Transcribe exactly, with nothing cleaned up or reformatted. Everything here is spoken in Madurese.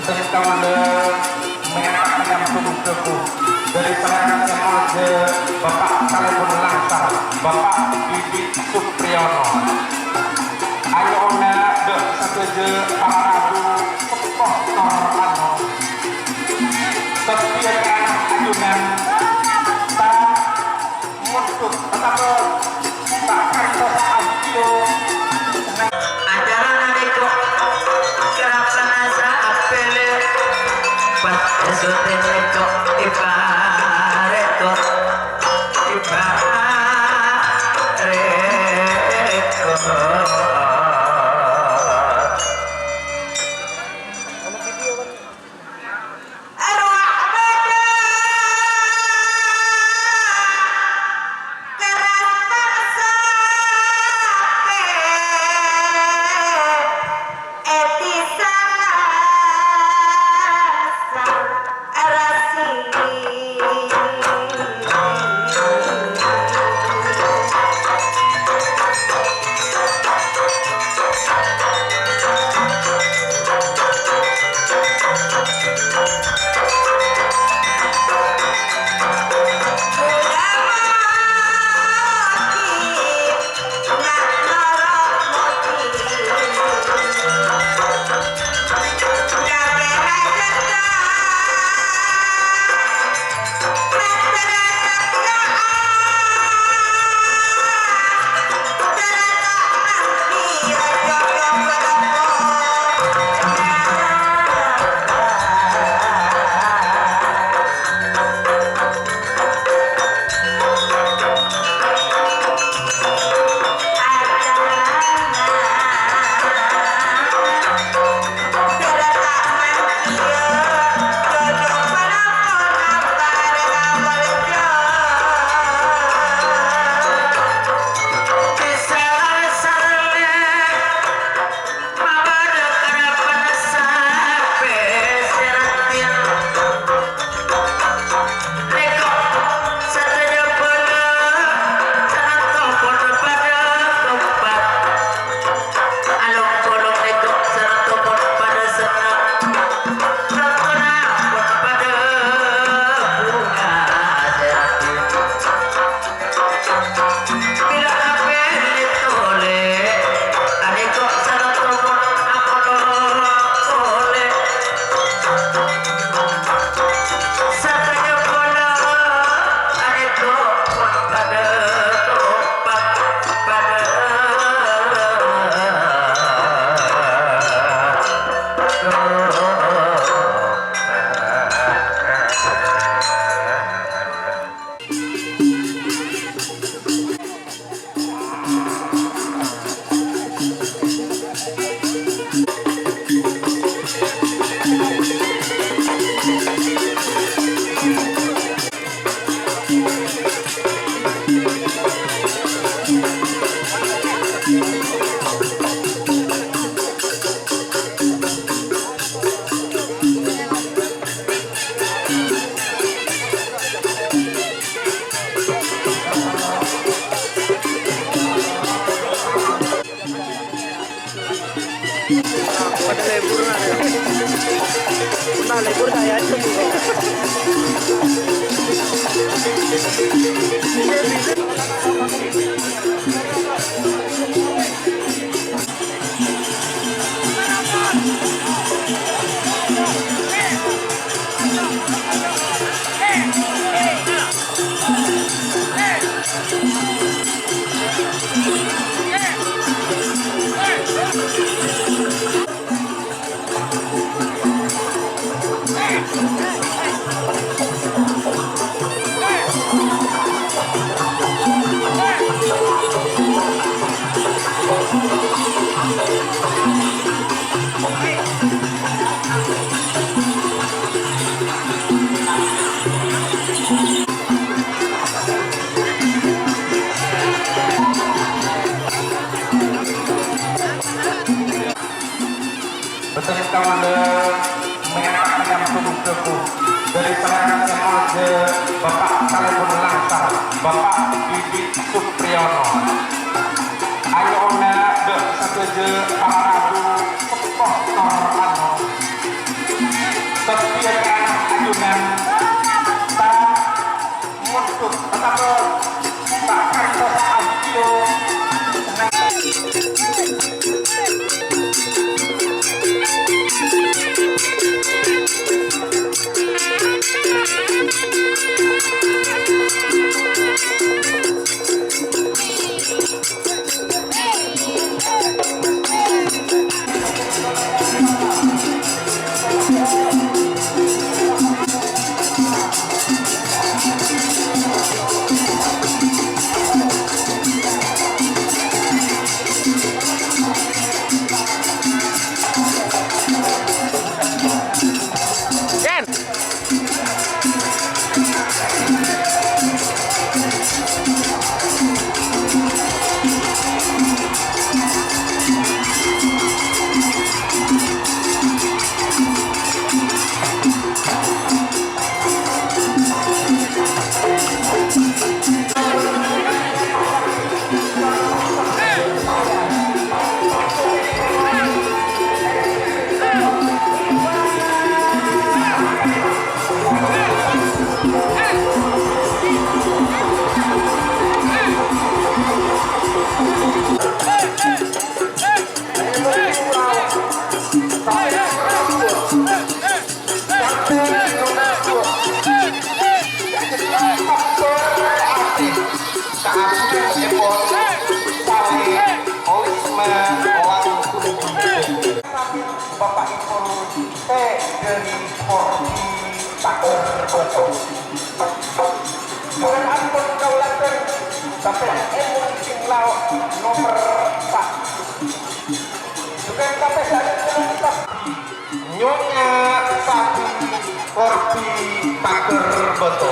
Sè kaulâ mènta nyambhung dhâbu dhâri Pangeran sè molja Bapa' Kalèbun Langsar, Bapa' Didi Supriyono. Anyo'ona dhâ' sadhâjâ para rabu, seppo tor anom. Sabbhân ajunan ta' Untuk tetap tak kantos audio. Acara nalèka karapanasa apèlè pas èsotèng nèka iparèko, iparèko. Arowa padâ kerrang bangsa è dhisana sarasi. Pada libur lah ya. Entah libur saya itu. Bhâdhân kaulâ mènta nyambhung dhâbu dhâri Pangeran sè molja Bapa' Kalèbun Langsar, Bapa' Didi Supriyono. Anyo'ona dhâ' sadhâjâ para rabu, seppo tor anom. Tè dhâri Korbi Pager Bâto. Jhughân ampon kaulâ atèn sampèyan èmon sè lao' nomer empat. Jhughân tapè sa'at nyonya Padi Korbi Pager Bâto.